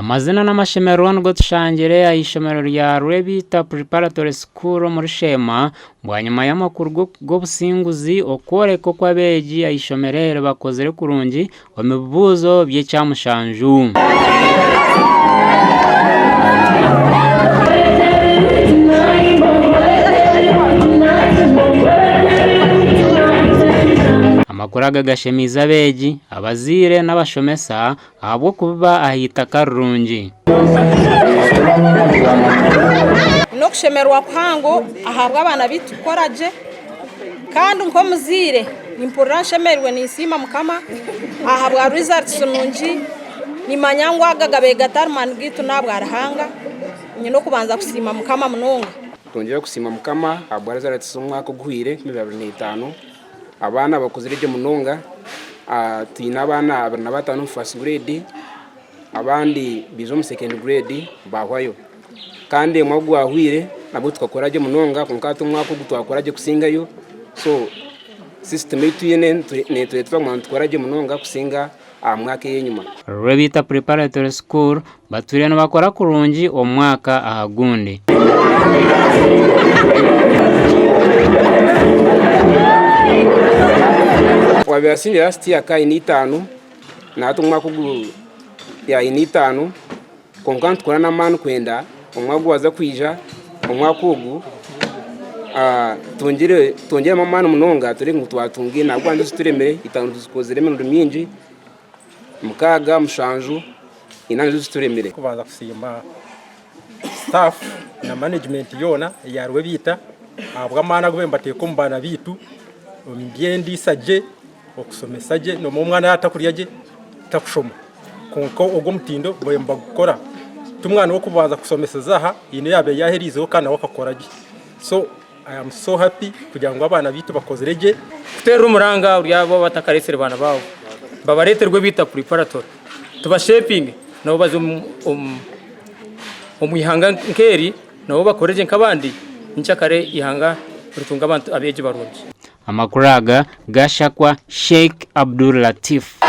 Amazina n'amashemererwa nigo tushangire aha ishomero rya Rwebita Preparatory School omuri Sheema bwanyima y'amakuru g'obusinguzi okworeka oku abeegi aha ishomero eri bakozire kurungi omu bibuuzo by'ekyamushanju. Amakuru aga gashemeize abeegi, abazaire n'abashomesa ahabw'okubiba aha itaka rirungi. N'okushemererwa kuhango ahabw'abaana baitu kukora gye kandi nk'omuzaire nimpurira nshemereirwe ninsiima Mukama ahabwa results nungi nimanya ngu aga gabaire gatari maani gaitu n'ahabwa Ruhanga nyine okubanza kusiima Mukama munonga. Twongyere kusiima Mukama ahabwa results z'omwaka oguhweire 2025. Abaana bakozire gye munonga. Twine abaana 25 omu first grade abandi baija omu second grade baahwayo. Kandi omwaka ogwahweire nabwo tukakora gye munonga kwonka hati omwaka ogu twakora gye kusingayo. So system ei twine netureetera kuguma nitukora gye munonga kusinga aha myaka ey'enyima. Rwebita Preparatory School batwire nibakora kurungi omwaka aha gundi. Owaabaire asingire last year akaba aine eitaano na hati omwaka ogu aine eitaano kwonka nitukora n'amaani kwenda omwaka ogwaza kwija omwaka ogu twongyeremu amaani munonga turebe ngu twatunga ina ahabw'okuba nizo zituremire eitaano tuzikozire emirundi mingi mukaaga mushanju ina nizo zituremire. Kubanza kusiima staff na management yoona eya Rwebiita ahabw'amaani agu bariyo nibateeka omu baana baitu omu by'endiisa gye, okusomesa gye, noomanya omwana yaaba atakurya gye takushoma kwonka ogwo omutindo bariyo nibagukora. Ti omwana w'okubanza kushomeseza aha haine oyaabaire yaahereizeho kandi nawe akakora gye. So I am so happy kugira ngu abaana baitu bakozire gye. Kuteerera omuranga ahari abo abatakaretsire baana baabo, babareete Rwebiita Preparatory tubashepinge nabo baze omu ihanga nk'eri nabo bakore gye nk'abandi nyenkyakare eihanga ritunge abantu abeegi barungi. Amakuru aga gashakwa Sheikh Abdul Latif.